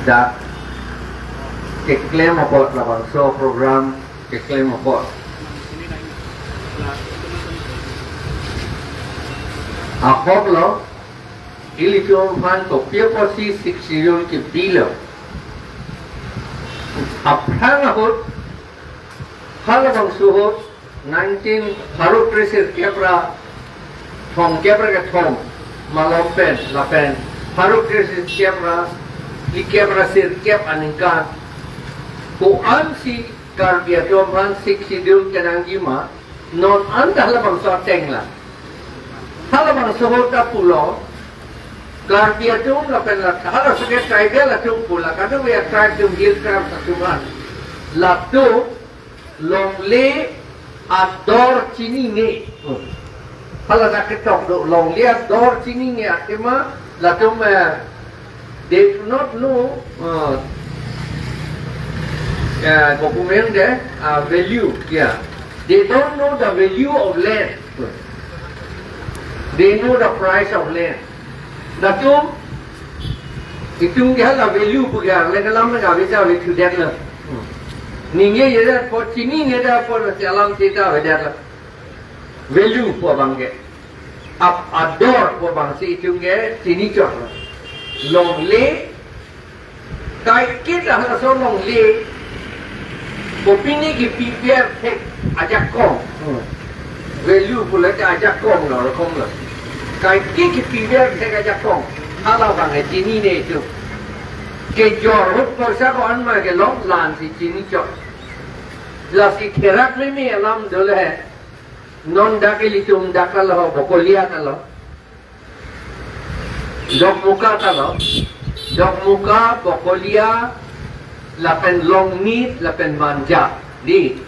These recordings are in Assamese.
Dak ke claim apot labang so program ke claim apot. Akop lo ilitum phan ko pia po si 6 year ke bilo. Aphrang ahot halabang suhot 19 haruk tresir kepra thong kepra ke thong malompen lapen haruk tresir kepra li kepra sir kep aningka ko an si karbia tom han 6 schedule kenanggima non an halabang so tengla halabang suhot ta pulo karbia tum lapen la hala suke tribal atum pula kadu we tribe tum hill tribe satuman la tu longle ador chini ne hala na ke tok do longle ador chini ne atema la tum. They do not know document the value. Yeah, they don't know the value of land. They know the price of land. La tum itung ke hala value pu ga le kalam na ga cha we thu det la ninge ye da po chini ne da po alam te ta we det la value po bang ke ap ador po bang si itung ke chini chok la long le kai kit la hala so long le po pini ki PPR tek aja kong value pu le aja kong lo kong la kai kit ki PPR tek aja kong hala bang e chini ne chu ke jor hut por sa ko an ma ke long lan si chini chok la si therak me me alam dole he non dakeli tum dakal ho bokolia kalo Dokmuka kalo Dokmuka Bokolia lapen Longnit lapen Manja di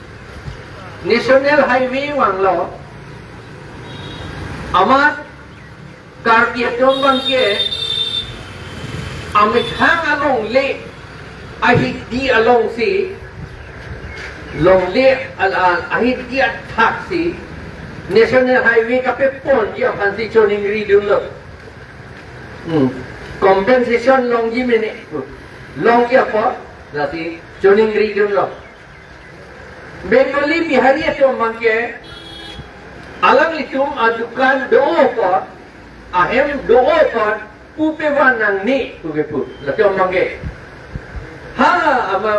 National Highway wanglo আমার কার্বিয়া টম্বাংকে আমি thang along le ahit di along si long le al al ahit di at thak si National Highway kape pon ya fancy choning ri dun lo compensation long ji mene long ya po la si choning ri dun lo Bengali Bihari টম্বাংকে alang litum adukan do po ahem do po pupe wanang ni pupe pu la tombangke ha ama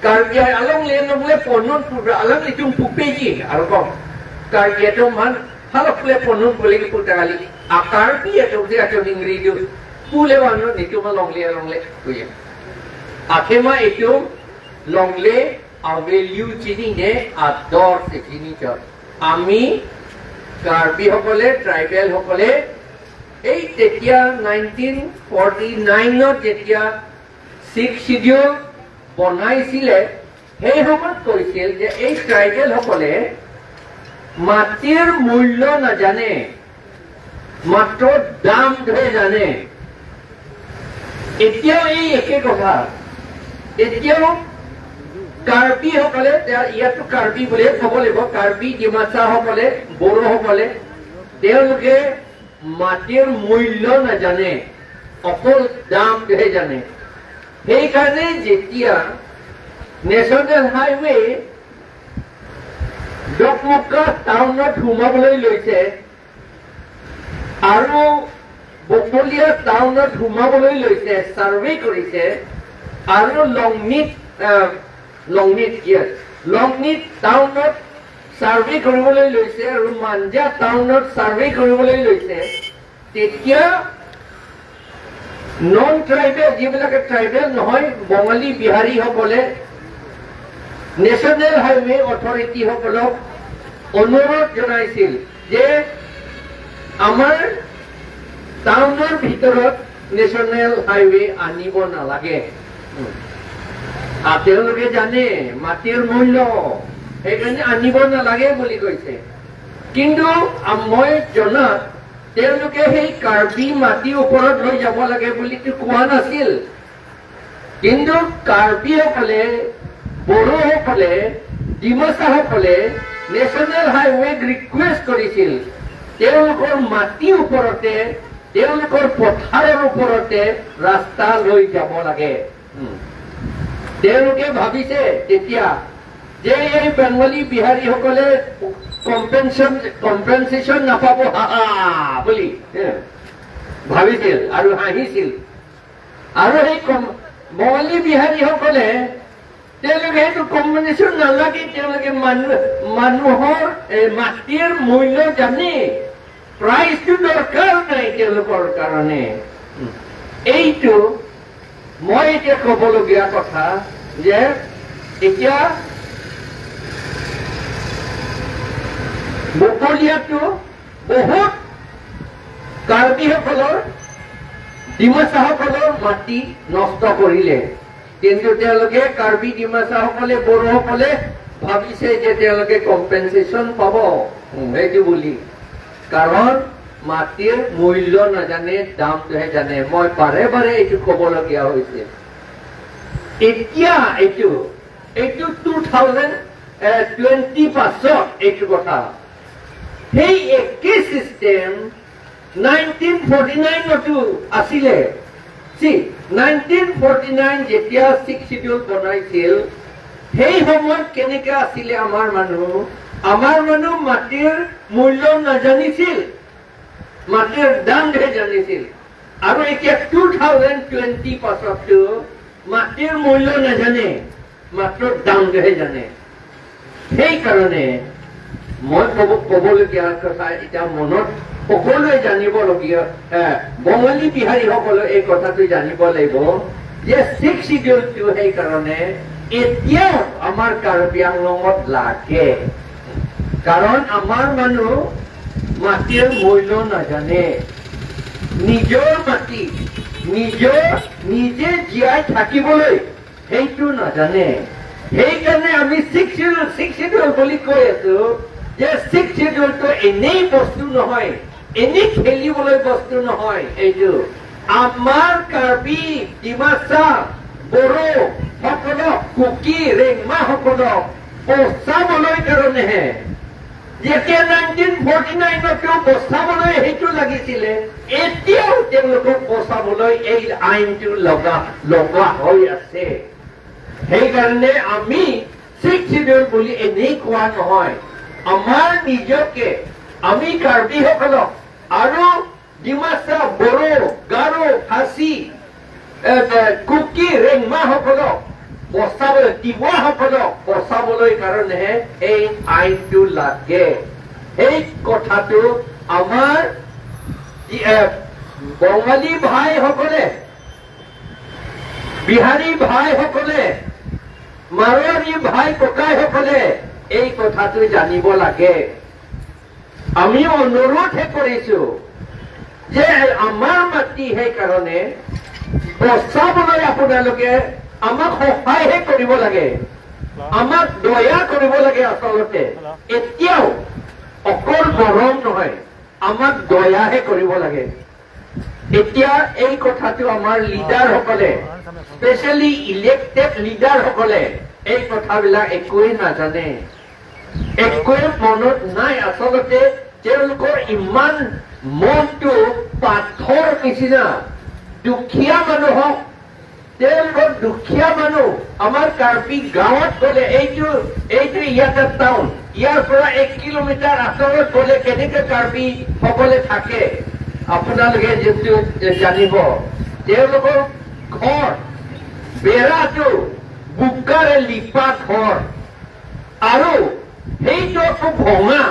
karya along le nong le ponon pu alang litum pupe ji aro kom karya tom han hala pule ponon pule ki putakali a karbi ato se ato ningri du pule wano ni tum long le long le kuye akhema itum long le a value chini ne a dor se chini cha আমি কাৰ্বিসকলে ট্ৰাইবেলসকলে এই তেতিয়া 1949ত যেতিয়া 6 চিডিউল বনাইছিলে, সেই সময়ত কৈছিল যে এই ট্ৰাইবেলসকলে মাটিৰ মূল্য নাজানে, মাত্ৰ দামটোহে জানে। এতিয়াও এই একে কথা। এতিয়াও কাৰ্বিসকলে, ইয়াতো কাৰ্বি বুলিয়ে ক'ব লাগিব, কাৰ্বি ডিমাচাসকলে, বড়োসকলে, তেওঁলোকে মাটিৰ মূল্য নাজানে, অকল দামটোহে জানে। সেইকাৰণে যেতিয়া নেশ্যনেল হাইৱে ডকমকা টাউনত সোমাবলৈ লৈছে আৰু বকলীয়া টাউনত সোমাবলৈ লৈছে, ছাৰ্ভে কৰিছে আৰু লংনিট লংনিট য়েছ লংনিট টাউনত ছাৰ্ভে কৰিবলৈ লৈছে আৰু মাঞ্জা টাউনত ছাৰ্ভে কৰিবলৈ লৈছে, তেতিয়া নন ট্ৰাইবেল, যিবিলাকে ট্ৰাইবেল নহয়, বঙালী বিহাৰীসকলে নেশ্যনেল হাইৱে অথৰিটিসকলক অনুৰোধ জনাইছিল যে আমাৰ টাউনৰ ভিতৰত নেশ্যনেল হাইৱে আনিব নালাগে। আৰু তেওঁলোকে জানে মাটিৰ মূল্য, সেইকাৰণে আনিব নালাগে বুলি কৈছে। কিন্তু মই জনাত তেওঁলোকে সেই কাৰ্বি মাটিৰ ওপৰত লৈ যাব লাগে বুলিতো কোৱা নাছিল। কিন্তু কাৰ্বিসকলে, বড়োসকলে, ডিমাচাসকলে নেশ্যনেল হাইৱেক ৰিকুৱেষ্ট কৰিছিল তেওঁলোকৰ মাটিৰ ওপৰতে তেওঁলোকৰ পথাৰৰ ওপৰতে ৰাস্তা লৈ যাব লাগে। তেওঁলোকে ভাবিছে তেতিয়া যে এই বেংগলী বিহাৰীসকলে কম্পেনচেশ্যন নাপাব হা বুলি ভাবিছিল আৰু হাঁহিছিল। আৰু সেই বঙালী বিহাৰীসকলে তেওঁলোকে সেইটো কম্পেনচেশ্যন নালাগে, তেওঁলোকে মানুহৰ মাটিৰ মূল্য জানে, প্ৰাইচটো দৰকাৰ নাই তেওঁলোকৰ কাৰণে। এইটো মই এতিয়া ক'বলগীয়া কথা যে এতিয়া বকলীয়াটো বহুত কাৰ্বিসকলৰ, ডিমাচাসকলৰ মাটি নষ্ট কৰিলে, কিন্তু তেওঁলোকে কাৰ্বি ডিমাচাসকলে, বড়োসকলে ভাবিছে যে তেওঁলোকে কম্পেনচেশ্যন পাব সেইটো বুলি, কাৰণ মাটিৰ মূল্য নাজানে, দামটোহে জানে। মই বাৰে বাৰে এইটো ক'বলগীয়া হৈছে। এতিয়া এইটো এইটো 2020 পাছত এইটো কথা, সেই একে চিষ্টেম 1949তো আছিলে। 1949 যেতিয়া ছিক্স চিডিউল বনাইছিল, সেই সময়ত কেনেকে আছিলে আমাৰ মানুহ? আমাৰ মানুহ মাটিৰ মূল্য নাজানিছিল, মাটিৰ দামহে জানিছিল। আৰু এতিয়া 2020 পাছতো মাটিৰ মূল্য নাজানে, মাত্ৰ দামটোহে জানে। সেইকাৰণে মই ক'বলগীয়া কথা এতিয়া মনত সকলোৱে জানিবলগীয়া, বঙালী বিহাৰীসকলে এই কথাটো জানিব লাগিব যে ছিক্স চিডিউলটো সেইকাৰণে এতিয়াও আমাৰ কাৰ্বি আংলঙত লাগে, কাৰণ আমাৰ মানুহ মাটিৰ মূল্য নাজানে। নিজৰ মাটি নিজে জীয়াই থাকিবলৈ সেইটো নাজানে। সেইকাৰণে আমি ছিক্স চিডিউল বুলি কৈ আছো যে ছিক্স চিডিউলটো এনেই বস্তু নহয়, এনেই খেলিবলৈ বস্তু নহয়। এইটো আমাৰ কাৰ্বি, ডিমাচা, বড়ো সকলক, কুকি, ৰেংমাসকলক বচাবলৈ কাৰণেহে। যেতিয়া 1949তো বচাবলৈ সেইটো লাগিছিলে, এতিয়াও তেওঁলোকক বচাবলৈ এই আইনটো লগা হৈ আছে। সেইকাৰণে আমি ছিক্স চিডিউল বুলি এনেই কোৱা নহয়, আমাৰ নিজকে আমি কাৰ্বিসকলক আৰু ডিমাচা, বড়ো, গাৰো, খাচী, কুকি, ৰেংমাসকলক বচাবলৈ, তিৱাসকলক বচাবলৈ কাৰণেহে এই আইনটো লাগে। সেই কথাটো আমাৰ বঙালী ভাইসকলে, বিহাৰী ভাইসকলে, মাৰোৱাৰী ভাই ককাইসকলে এই কথাটো জানিব লাগে। আমি অনুৰোধহে কৰিছো যে আমাৰ মাটি সেইকাৰণে বচাবলৈ আপোনালোকে আমাক সহায়হে কৰিব লাগে, আমাক দয়া কৰিব লাগে। আচলতে এতিয়াও অকল মৰম নহয়, আমাক দয়াহে কৰিব লাগে। এতিয়া এই কথাটো আমাৰ লিডাৰসকলে, স্পেচিয়েলি ইলেক্টেড লিডাৰসকলে এই কথাবিলাক একোৱেই নাজানে, একোৱে মনত নাই। আচলতে তেওঁলোকৰ ইমান মনটো পাথৰ নিচিনা। দুখীয়া মানুহক, তেওঁলোকৰ দুখীয়া মানুহ আমাৰ কাৰ্বি গাঁৱত গ'লে, এইটো এইটো ইয়াতে টাউন, ইয়াৰ পৰা 1 কিলোমিটাৰ আঁতৰত গ'লে কেনেকে কাৰ্বি সকলে থাকে আপোনালোকে যিটো জানিব। তেওঁলোকৰ ঘৰ বেৰাটো বোকাৰে লিপা ঘৰ, আৰু সেইটো আকৌ ভঙা,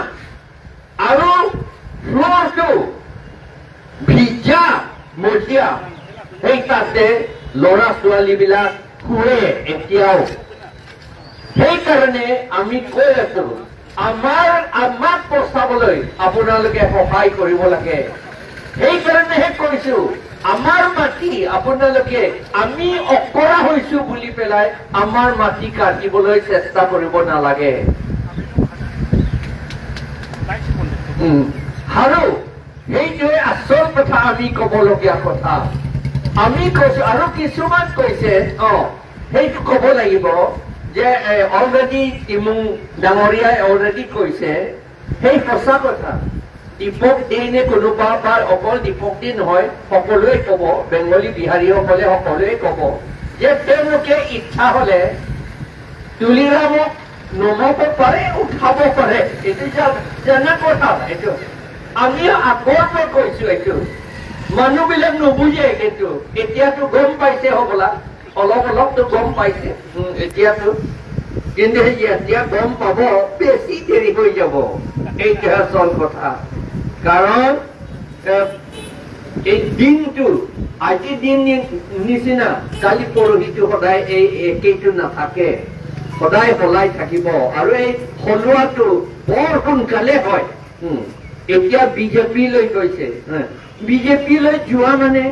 আৰু ফ্ল'ৰটো ভিজা মজিয়া, সেই তাতে ল'ৰা ছোৱালীবিলাক শুৱে এতিয়াও। সেইকাৰণে আমি কৈ আছো, আমাক বচাবলৈ আপোনালোকে সহায় কৰিব লাগে। সেইকাৰণেহে কৈছো, আমাৰ মাটি আপোনালোকে, আমি অকৰা হৈছো বুলি পেলাই আমাৰ মাটি কাটিবলৈ চেষ্টা কৰিব নালাগে। আৰু সেইটোৱে আচল কথা, আমি ক'বলগীয়া কথা আমি কৈছো। আৰু কিছুমান কৈছে, সেইটো ক'ব লাগিব যে অলৰেডি তিমুং ডাঙৰীয়াই অলৰেডি কৈছে, সেই সঁচা কথা। দীপক দে নে কোনোবা বা অকল দীপক দে নহয়, সকলোৱে ক'ব, বেংগলী বিহাৰীসকলে সকলোৱে ক'ব যে তেওঁলোকে ইচ্ছা হলে তুলিৰামক নমাব পাৰে, উঠাব পাৰে। এইটো জনা কথা। এইটো আমি আগৰ পৰা কৈছো। এইটো মানুহবিলাক নুবুজে, কিন্তু এতিয়াতো গম পাইছে হ'বলা, অলপ অলপতো গম পাইছে এতিয়াতো। কিন্তু সেই যেতিয়া গম পাব, বেছি দেৰি হৈ যাব। এইটোহে আচল কথা। কাৰণ এই দিনটো আজি দিন নিচিনা কালি পৰহিটো সদায় এই একেইটো নাথাকে, সদায় সলাই থাকিব। আৰু এই সলোৱাটো বৰ সোনকালে হয়। এতিয়া বিজেপিলৈ গৈছে। বিজেপিলৈ যোৱা মানে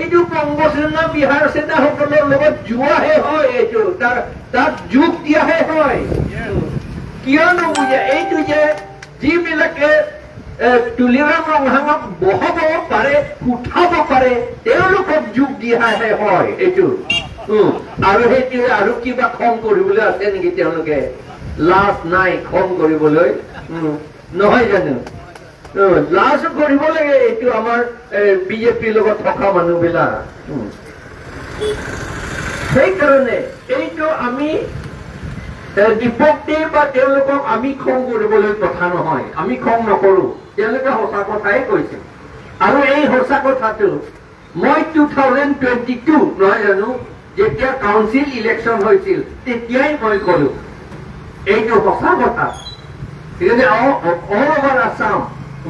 এইটো বংগ সেনা, বিহাৰ সেনাসকলৰ লগত যোৱাহে হয়। এইটো তাত যোগ দিয়াহে হয়। কিয় নুবুজে এইটো যে যিবিলাকে তুলিৰাম ৰংহাঙক বহাব পাৰে, উঠাব পাৰে, তেওঁলোকক যোগ দিয়াহে হয় এইটো। আৰু সেইটো আৰু কিবা খং কৰিবলৈ আছে নেকি তেওঁলোকে? লাজ নাই খং কৰিবলৈ, নহয় জানো? লাজ কৰিব লাগে এইটো আমাৰ বিজেপিৰ লগত থকা মানুহবিলাক। সেইকাৰণে এইটো আমি দীপক দে বা তেওঁলোকক আমি খং কৰিবলৈ কথা নহয়। আমি খং নকৰো। তেওঁলোকে সঁচা কথাই কৈছে। আৰু এই সঁচা কথাটো মই 2022, নহয় জানো, যেতিয়া কাউন্সিল ইলেকশ্যন হৈছিল, তেতিয়াই মই কলো এইটো সঁচা কথা। সেইকাৰণে অল অভাৰ আছাম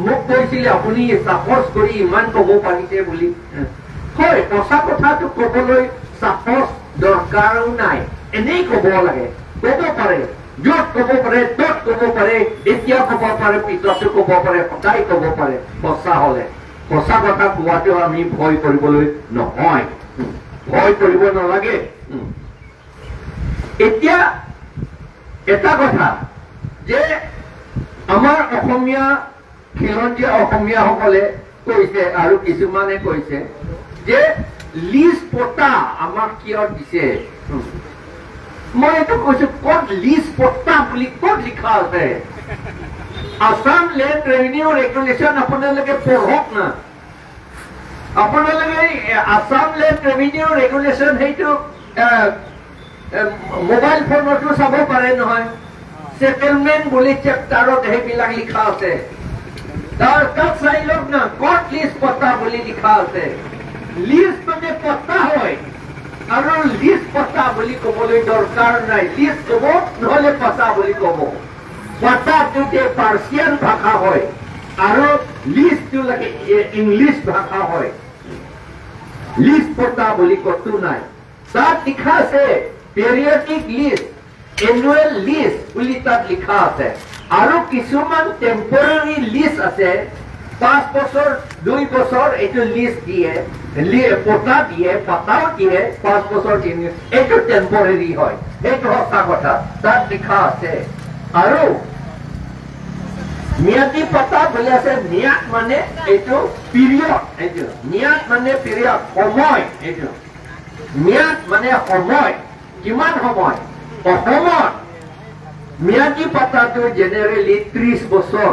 মোক কৈছিলে, আপুনি সাহস কৰি ইমান ক'ব পাৰিছে বুলি। হয়, সঁচা কথাটো ক'বলৈ সাহস দৰকাৰো নাই, এনেই ক'ব লাগে। ক'ব পাৰে, য'ত ক'ব পাৰে ত'ত ক'ব পাৰে, এতিয়া ক'ব পাৰে, পিছতো ক'ব পাৰে, সদায় ক'ব পাৰে। সঁচা হ'লে সঁচা কথা কোৱাটো আমি ভয় কৰিবলৈ নহয়, ভয় কৰিব নালাগে। এতিয়া এটা কথা যে আমাৰ অসমীয়া খিলঞ্জীয়া অসমীয়াসকলে কৈছে আৰু কিছুমানে কৈছে যে লিজ পট্টা আমাক কিয় দিছে? মই এইটো কৈছো, ক'ত লিজ পট্টা বুলি ক'ত লিখা আছে? আছাম লেণ্ড ৰেভিনিউ ৰেগুলেশ্যন আপোনালোকে পঢ়ক না। আপোনালোকে আছাম লেণ্ড ৰেভিনিউ ৰেগুলেশ্যন সেইটো মোবাইল ফোনতো চাব পাৰে নহয়। ছেটেলমেণ্ট বুলি চেপ্টাৰত সেইবিলাক লিখা আছে। তাত চাই লওক না, ক'ত লিজ পট্টা বুলি লিখা আছে। লিজ মানে পট্টা হয় আৰু লিজ পট্টা বুলি ক'বলৈ দৰকাৰ নাই। লিজ ক'ব, নহ'লে পট্টা বুলি ক'ব। পট্টাটো পাৰ্চিয়ান ভাষা হয় আৰু লিজটো লাগে ইংলিছ ভাষা হয়। লিজ পট্টা বুলি ক'তো নাই। তাত লিখা আছে পেৰিয়ডিক লিজ, এনুৱেল লিজ বুলি তাত লিখা আছে। আৰু কিছুমান টেম্পৰাৰী লিজ আছে, 5 বছৰ, 2 বছৰ এইটো লিজ দিয়ে, পট্টা দিয়ে, পাতাও দিয়ে, 5 বছৰ, 3, এইটো টেম্পৰাৰী হয়। সেইটো সঁচা কথা, তাত লিখা আছে। আৰু ম্যাদী পট্টা বুলি আছে। ম্যাদ মানে এইটো পিৰিয়ড। এইটো ম্যাদ মানে পিৰিয়ড, সময়। এইটো ম্যাদ মানে সময়, কিমান সময়। অসমত ম্যাদী পট্টাটো জেনেৰেলি 30 বছৰ,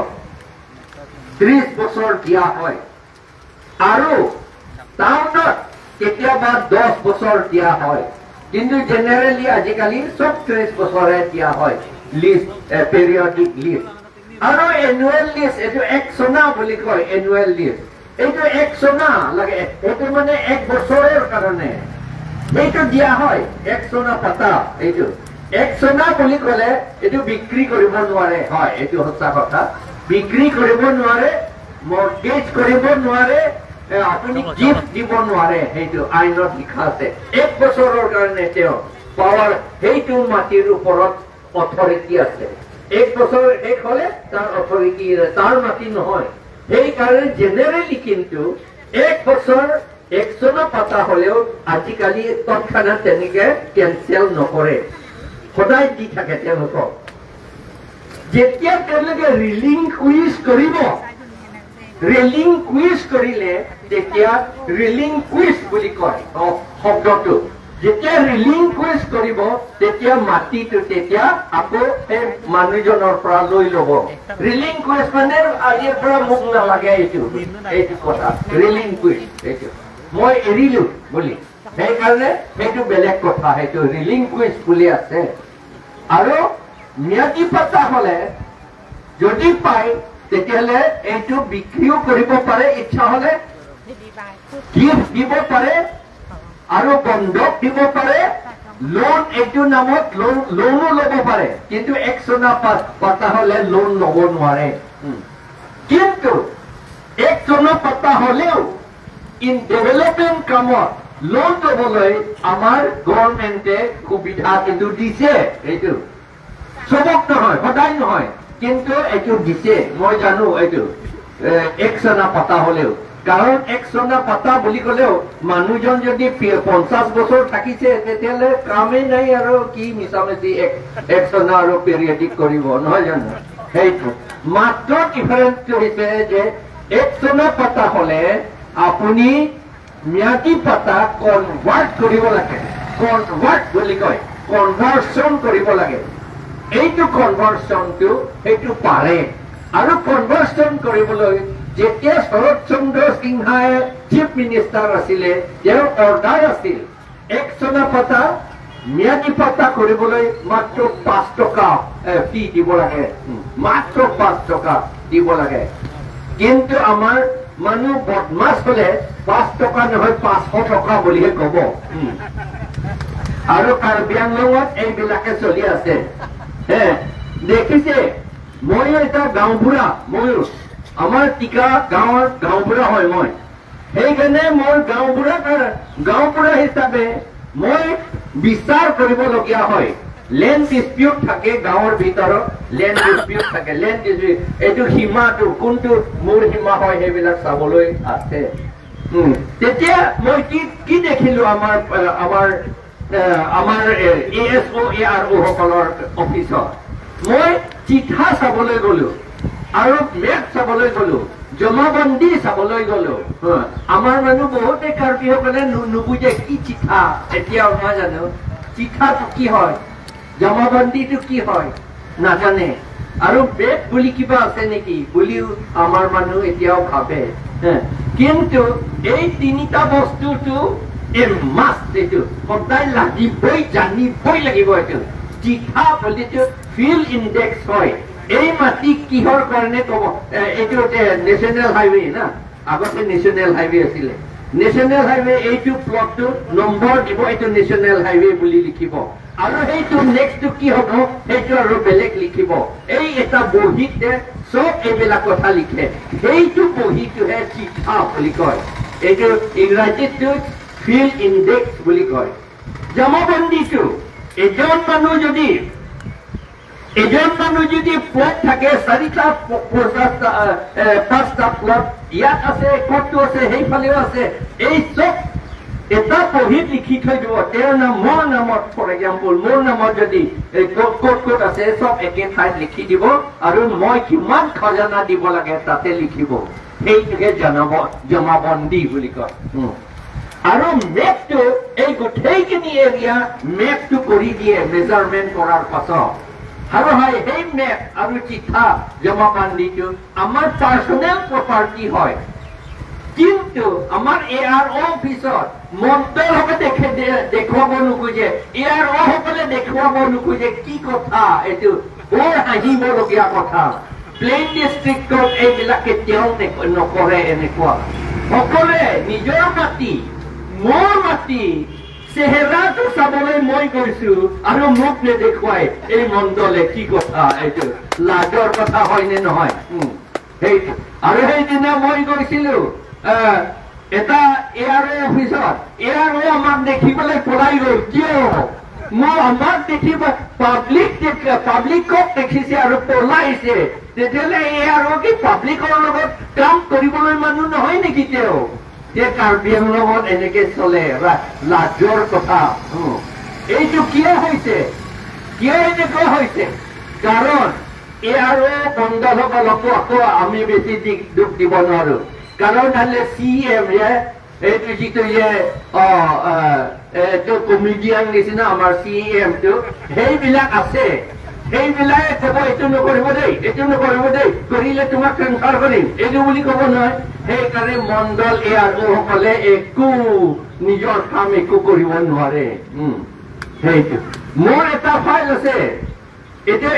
30 বছৰ দিয়া হয়। আৰু টাউনত কেতিয়াবা 10 বছৰ দিয়া হয়। কিন্তু জেনেৰেলি আজিকালি চব 30 বছৰে দিয়া হয় লিজ, পেৰিয়ডিক লিজ। আৰু এনুৱেল লিজ, এইটো এক চনা বুলি কয়। এনুৱেল লিজ এইটো এক চনা লাগে, এইটো মানে এক বছৰৰ কাৰণে এইটো দিয়া হয়, এক চনা পাতা। এইটো এক চনা বুলি ক'লে এইটো বিক্ৰী কৰিব নোৱাৰে। হয়, এইটো সঁচা কথা। বিক্ৰী কৰিব নোৱাৰে, মৰ্গেজ কৰিব নোৱাৰে, আপুনি গিফ্ট দিব নোৱাৰে। সেইটো আইনত লিখা আছে। এক বছৰৰ কাৰণে তেওঁ পাৱাৰ, সেইটো মাটিৰ ওপৰত অথৰিটি আছে। এক বছৰ শেষ হলে তাৰ অথৰিটি তাৰ মাটি নহয়। সেইকাৰণে জেনেৰেলি কিন্তু এক বছৰ এক চনা পাতা হলেও আজিকালি তৎক্ষণাত তেনেকে কেনচেল নকৰে, সদায় দি থাকে তেওঁলোকক। যেতিয়া তেওঁলোকে ৰিলিংকুইজ কৰিব, ৰিলিংকুইজ কৰিলে তেতিয়া ৰিলিংকুইজ বুলি কয় শব্দটো। যেতিয়া ৰিলিংকুইজ কৰিব, তেতিয়া মাটিটো তেতিয়া আকৌ সেই মানুহজনৰ পৰা লৈ ল'ব। ৰিলিংকুইজ মানে আজিৰ পৰা মোক নালাগে, এইটো কথা ৰিলিংকুইজ। এইটো মই এৰিলো বুলি, সেইকাৰণে সেইটো বেলেগ কথা, সেইটো ৰিলিংকুইজ বুলি আছে। আৰু ম্যাদী পাত্তা হলে যদি পায়, তেতিয়াহ'লে এইটো বিক্ৰীও কৰিব পাৰে, ইচ্ছা হলে গিফ্ট দিব পাৰে আৰু বন্ধক দিব পাৰে। লোন, এইটো নামত লোনো ল'ব পাৰে। কিন্তু এক চনা পাতা হলে লোন ল'ব নোৱাৰে। কিন্তু এক চনা পাতা হলেও ইন ডেভেলপমেণ্ট কামত লোন ল'বলৈ আমাৰ গভৰ্ণমেণ্টে সুবিধা কিন্তু দিছে। এইটো চবক নহয়, সদায় নহয়, কিন্তু এইটো দিছে। মই জানো এইটো এক চনা পাতা হলেও, কাৰণ এক চনা পাতা বুলি ক'লেও মানুহজন যদি 50 বছৰ থাকিছে, তেতিয়াহ'লে কামেই নাই আৰু কি মিছামিছি এক চনা আৰু পিৰিয়ডিক কৰিব, নহয় জানো? সেইটো মাত্ৰ ডিফাৰেঞ্চটো হৈছে যে এক চনা পাতা হলে আপুনি ম্যাদী পাতা কনভাৰ্ট কৰিব লাগে। কনভাৰ্ট বুলি কয়, কনভাৰ্চন কৰিব লাগে। এইটো কনভাৰ্চনটো সেইটো পাৰে। আৰু কনভাৰ্চন কৰিবলৈ যেতিয়া শৰৎ চন্দ্ৰ সিনহাই চিফ মিনিষ্টাৰ আছিলে, তেওঁৰ অৰ্ডাৰ আছিল, এক চনা পাতা ম্যাদী পাতা কৰিবলৈ মাত্ৰ 5 টকা ফি দিব লাগে, মাত্ৰ 5 টকা দিব লাগে। কিন্তু আমাৰ মানুহ বদমাছ হলে 5 টকা নহয়, 500 টকা বুলিহে কব। আৰু কাৰ্বি আংলঙত এইবিলাকে চলি আছে হে দেখিছে। ময়ো এটা গাঁওবুঢ়া, ময়ো আমাৰ টিকা গাঁৱৰ গাঁওবুঢ়া হয় মই। সেইকাৰণে মোৰ গাঁওবুঢ়া হিচাপে মই বিচাৰ কৰিবলগীয়া হয়। লেণ্ড ডিছপিউট থাকে, গাঁৱৰ ভিতৰত লেণ্ড ডিছপিউট থাকে। লেণ্ড ডিছপিউট, এইটো সীমাটো কোনটো মোৰ সীমা হয়, সেইবিলাক চাবলৈ আছে। তেতিয়া মই কি কি দেখিলো আমাৰ এ এছ অ', এ আৰ অ' সকলৰ অফিচত মই চিঠা চাবলৈ গলো আৰু মেপ চাবলৈ গলো, জমাবন্দী চাবলৈ গলো। আমাৰ মানুহ বহুতে কাৰ্বিসকলে নুবুজে কি চিঠা এতিয়াও, নহয় জানো? চিঠাটো কি হয়, জমাবন্দীটো কি হয় নাজানে। আৰু মেপ বুলি কিবা আছে নেকি বুলিও আমাৰ মানুহ এতিয়াও ভাবে হে। কিন্তু এই তিনিটা বস্তুটো এই মাষ্ট, এইটো সদায় লাগিবই, জানিবই লাগিব। এইটো চিঠা বুলিটো ফিল্ড ইণ্ডেক্স হয়। এই মাটি কিহৰ কাৰণে ক'ব, এইটো নেশ্যনেল হাইৱে না, আগতে নেশ্যনেল হাইৱে আছিলে। নেশ্যনেল হাইৱে এইটো প্লটটো নম্বৰ দিব, এইটো নেশ্যনেল হাইৱে বুলি লিখিব। আৰু সেইটো নেক্সটটো কি হ'ব, সেইটো আৰু বেলেগ লিখিব। এই এটা বহীতে চব এইবিলাক কথা লিখে। সেইটো বহীটোহে চিঠা বুলি কয়। এইটো ইংৰাজীতটো ফিল্ড ইণ্ডেক্স বুলি কয়। জমাবন্দীটো এজন মানুহ যদি প্লট থাকে চাৰিটা, 50টা, পাঁচটা প্লট ইয়াত আছে, ক'তো আছে, সেইফালেও আছে, এই চব এটা বহীত লিখি থৈ দিব তেওঁৰ নাম, মোৰ নামত, ফৰ এক্সাম্পল মোৰ নামত যদি এই ক'ত ক'ত ক'ত আছে চব একে ঠাইত লিখি দিব আৰু মই কিমান খাজানা দিব লাগে তাতে লিখিব। সেইটোকে জনাব জমাবন্দী বুলি কয়। আৰু মেপটো এই গোটেইখিনি এৰিয়া মেপটো কৰি দিয়ে মেজাৰমেণ্ট কৰাৰ পাছত। আৰু হয়, সেই মেপ আৰু চিঠা জমাবন্দীটো আমাৰ পাৰ্চনেল প্ৰপাৰ্টি হয়। কিন্তু আমাৰ এ আৰ অ' অফিচত মণ্ডলসকলে দেখুৱাব নোখোজে, এ আৰ অ' সকলে দেখুৱাব নোখোজে। কি কথা এইটো, বৰ হাঁহিবলগীয়া কথা। প্লেইন ডিষ্ট্ৰিক্টত এইবিলাক কেতিয়াও নকৰে এনেকুৱা। সকলোৱে নিজৰ মাটি, মোৰ মাটি চেহেৰাটো চাবলৈ মই গৈছো আৰু মোক নেদেখুৱাই এই মণ্ডলে, কি কথা এইটো, লাজৰ কথা হয়নে নহয়? সেইটো। আৰু সেইদিনা মই গৈছিলো এটা এ আৰ অ' অফিচত, এ আৰ অ' আমাক দেখি পেলাই পলাই গ'ল। কিয়? মই আমাক দেখিব, পাব্লিকক দেখিছে আৰু পলাইছে। তেতিয়াহ'লে এ আৰ অ' কি পাব্লিকৰ লগত কাম কৰিবলৈ মানুহ নহয় নেকি তেওঁ? যে কাৰ্বি আংলঙত এনেকে চলে, লাজৰ কথা। এইটো কিয় হৈছে, কিয় এনেকুৱা হৈছে? কাৰণ এ আৰ অ' মণ্ডলসকলকো আকৌ আমি বেছি দুখ দিব নোৱাৰো। কাৰণ হ'লে চি এম এইটো যিটো যে এইটো কমেডিয়ান নিচিনা আমাৰ চি এমটো, সেইবিলাক আছে। সেইবিলাকে ক'ব, "এইটো নকৰিব দেই, এইটো নকৰিব দেই, কৰিলে তোমাক ট্ৰেন্সফাৰ কৰিম", এইটো বুলি ক'ব নহয়। সেইকাৰণে মণ্ডল এ আৰ সকলে একো নিজৰ কাম একো কৰিব নোৱাৰে। সেইটো মোৰ এটা ফাইল আছে এতিয়া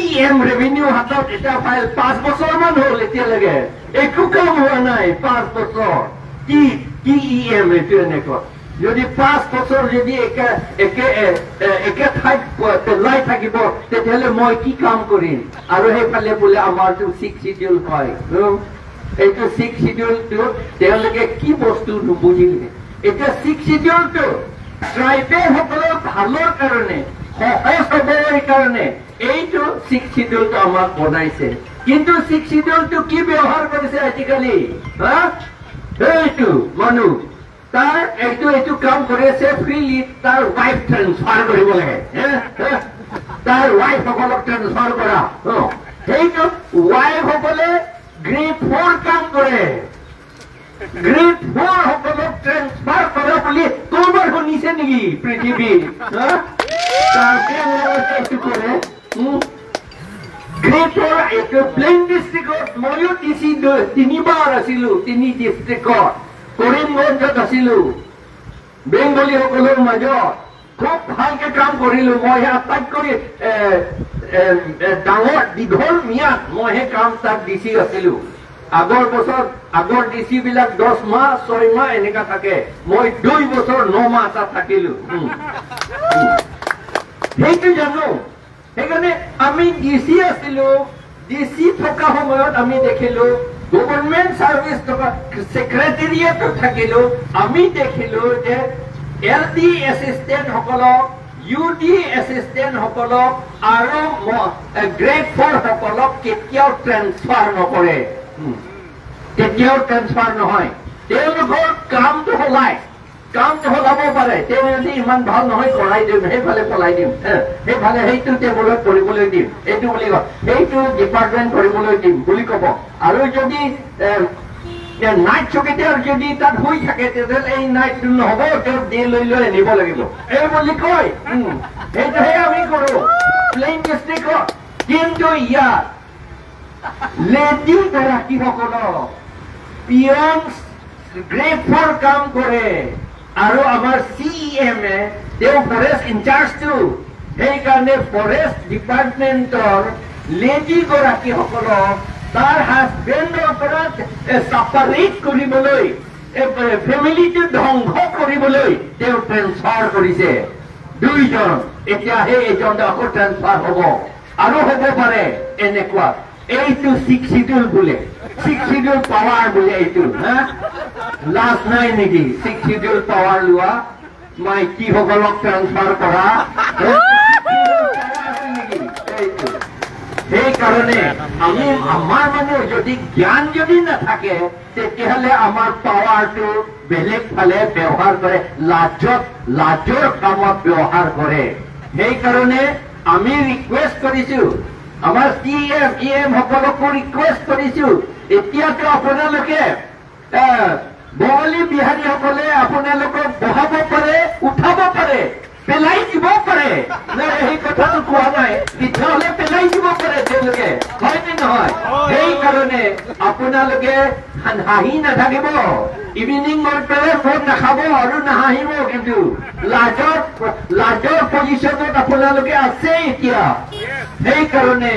ই এম ৰেভিনিউ হাতত এটা ফাইল, 5 বছৰমান হ'ল, এতিয়ালৈকে একো কাম হোৱা নাই। 5 বছৰ কি কি ই এম এইটো? এনেকুৱা যদি 5 বছৰ যদি একে একে একে ঠাইত পেলাই থাকিব, তেতিয়াহ'লে মই কি কাম কৰিম? আৰু সেইফালে বোলে আমাৰটো ছিক্স চিডিউল হয়। এইটো ছিক্স চিডিউলটো তেওঁলোকে কি বস্তু নুবুজিলে। এতিয়া ছিক্স চিডিউলটো ট্ৰাইবেলসকলৰ ভালৰ কাৰণে, সহজ হ'বৰ কাৰণে এইটো ছিক্স চিডিউলটো আমাক বনাইছে। কিন্তু ছিক্স চিডিউলটো কি ব্যৱহাৰ কৰিছে আজিকালি? হা, এইটো মানুহ তাৰ এইটো এইটো কাম কৰি আছে ফ্ৰীলি, তাৰ ৱাইফ ট্ৰেন্সফাৰ কৰিব লাগে হে? হে? তাৰ ৱাইফ সকলক ট্ৰেন্সফাৰ কৰা। সেইটো ৱাইফ সকলে গ্ৰেড ফ'ৰ কাম কৰে। গ্ৰেড ফ'ৰ সকলক ট্ৰেন্সফাৰ কৰা বুলি ক'ৰবাত শুনিছে নেকি পৃথিৱীত? হা? তাৰ এইটো কৰে। গ্ৰেড ফ'ৰ এইটো প্লেইন ডিষ্ট্ৰিক্টত ময়ো ডি চি তিনিবাৰ আছিলো। তিনি ডিষ্ট্ৰিক্টত, কৰিমগঞ্জত আছিলো, বেংগলীসকলৰ মাজত খুব ভালকে কাম কৰিলো। মই সেই আটাইতকৈ এ, এ, এ, ডাঙৰ দীঘল ম্যাদ মই সেই কাম তাত ডি চি আছিলো। আগৰ বছৰ আগৰ ডি চি বিলাক 10 মাহ, 6 মাহ এনেকা থাকে। মই 2 বছৰ 9 মাহ তাত থাকিলো। উম। উম। সেইটো জানো। সেইকাৰণে আমি ডি চি আছিলো। ডি চি থকা সময়ত আমি দেখিলো, গভৰ্ণমেণ্ট চাৰ্ভিচ থকা ছেক্ৰেটেৰিয়েটত থাকিলো, আমি দেখিলো যে এল ডি এছিষ্টেণ্ট সকলক, ইউ ডি এছিষ্টেণ্ট সকলক আৰু গ্ৰেড ফ'ৰ সকলক কেতিয়াও ট্ৰেন্সফাৰ নকৰে। কেতিয়াও ট্ৰেন্সফাৰ নহয়। তেওঁলোকৰ কামটো সলাই, কামটো সলাব পাৰে। তেওঁ যদি ইমান ভাল নহয়, কৰাই দিম, সেইফালে পলাই দিম, হে, সেইফালে সেইটো টেবুলত কৰিবলৈ দিম, এইটো বুলি কয়, সেইটো ডিপাৰ্টমেণ্ট কৰিবলৈ দিম বুলি ক'ব। আৰু যদি নাইট চকীদাৰ যদি তাত শুই থাকে, তেতিয়াহ'লে এই নাইটটো নহ'ব, তেওঁক ডে লৈ লৈ আনিব লাগিব, এই বুলি কয়। সেইটোহে আমি কৰো প্লেইন ডিষ্ট্ৰিক্টত। কিন্তু ইয়াত লেডি গৰাকীসকলক পিয়ন গ্ৰেড ফ'ৰ কাম কৰে আৰু আমাৰ চি এম এ তেওঁ ফৰেষ্ট ইনচাৰ্জটো, সেইকাৰণে ফৰেষ্ট ডিপাৰ্টমেণ্টৰ লেডি গৰাকীসকলক তাৰ হাজবেণ্ডৰ পৰা ছেপাৰেট কৰিবলৈ, ফেমিলিটো ধ্বংস কৰিবলৈ তেওঁ ট্ৰেন্সফাৰ কৰিছে দুইজন। এতিয়া সেই এজন আকৌ ট্ৰেন্সফাৰ হ'ব আৰু হ'ব পাৰে এনেকুৱা। এইটো ছিক্স চিডিউল বোলে, ছিক্স চিডিউল পাৱাৰ বোলে এইটো। হা, লাজ নাই নেকি ছিক্স চিডিউল পাৱাৰ লোৱা, মাইকীসকলক ট্ৰেন্সফাৰ কৰা নেকি এইটো? সেইকাৰণে আমি আমাৰ মানুহ যদি জ্ঞান যদি নাথাকে, তেতিয়াহ'লে আমাৰ পাৱাৰটো বেলেগ ফালে ব্যৱহাৰ কৰে, লাজৰ কামত ব্যৱহাৰ কৰে। সেইকাৰণে আমি ৰিকুৱেষ্ট কৰিছো, আমাৰ চি এম ই এম সকলকো ৰিকুৱেষ্ট কৰিছো। এতিয়াতো আপোনালোকে বঙালী বিহাৰীসকলে আপোনালোকক বহাব পাৰে, উঠাব পাৰে, পেলাই দিব পাৰে। নাই, সেই কথাটো কোৱা নাই। তেতিয়াহ'লে পেলাই দিব পাৰে তেওঁলোকে, হয় নে নহয়? সেইকাৰণে আপোনালোকে হাঁহি নাথাকিব। ইভিনিং গৈ পেলাই মদ নাখাব আৰু নাহাঁহিব। কিন্তু লাজৰ পজিশ্যনত আপোনালোকে আছে এতিয়া। সেইকাৰণে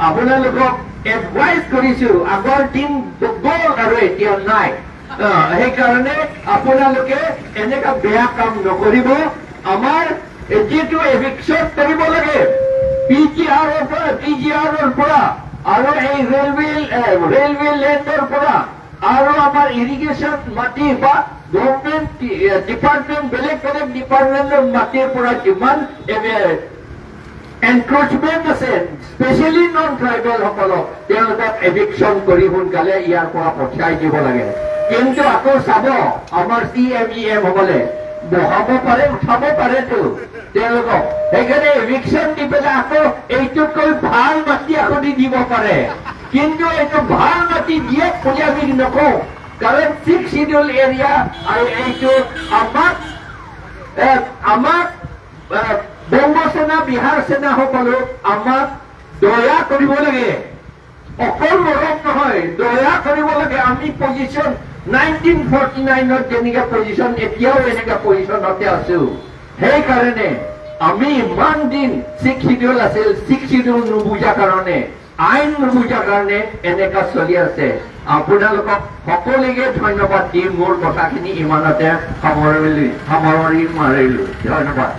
আপোনালোকক এডভাইচ কৰিছো, আগৰ দিন গ'ল আৰু এতিয়া নাই। সেইকাৰণে আপোনালোকে এনেকা বেয়া কাম নকৰিব। আমাৰ যিটো এভিকশ্যন কৰিব লাগে পি জি আৰৰ পৰা, পি জি আৰৰ পৰা আৰু এই ৰেলৱে লেণ্ডৰ পৰা আৰু আমাৰ ইৰিগেশ্যন মাটি বা গভৰ্ণমেণ্ট ডিপাৰ্টমেণ্ট, বেলেগ বেলেগ ডিপাৰ্টমেণ্টৰ মাটিৰ পৰা যিমান এনক্ৰচমেণ্ট আছে, স্পেচিয়েলি নন ট্ৰাইবেল সকলক, তেওঁলোকক এভিকশ্যন কৰি সোনকালে ইয়াৰ পৰা পঠিয়াই দিব লাগে। কিন্তু আকৌ চাব, আমাৰ চি এম ই এম সকলে বহাব পাৰে, উঠাব পাৰেতো তেওঁলোকক। সেইকাৰণে এভিকশ্যন দি পেলাই আকৌ এইটোতকৈ ভাল মাটি আকৌ দি দিব পাৰে। কিন্তু এইটো ভাল মাটি দিয়ক বুলি আমি নকওঁ, কাৰণ ছিক্স চিডিউল এৰিয়া আৰু এইটো আমাক আমাক বংগ সেনা, বিহাৰ সেনাসকলেও আমাক দয়া কৰিব লাগে। অকল মৰম নহয়, দয়া কৰিব লাগে। আমি পজিশ্যন 1949ত যেনেকুৱা পজিশ্যন, এতিয়াও এনেকুৱা পজিশ্যনতে আছো। সেইকাৰণে আমি ইমান দিন ছিক্স শিডিউল আছিল, ছিক্স শিডিউল নুবুজা কাৰণে, আইন নুবুজা কাৰণে এনেকা চলি আছে। আপোনালোকক সকলোকে ধন্যবাদ দি মোৰ কথাখিনি ইমানতে সামৰণি মাৰিলো। ধন্যবাদ।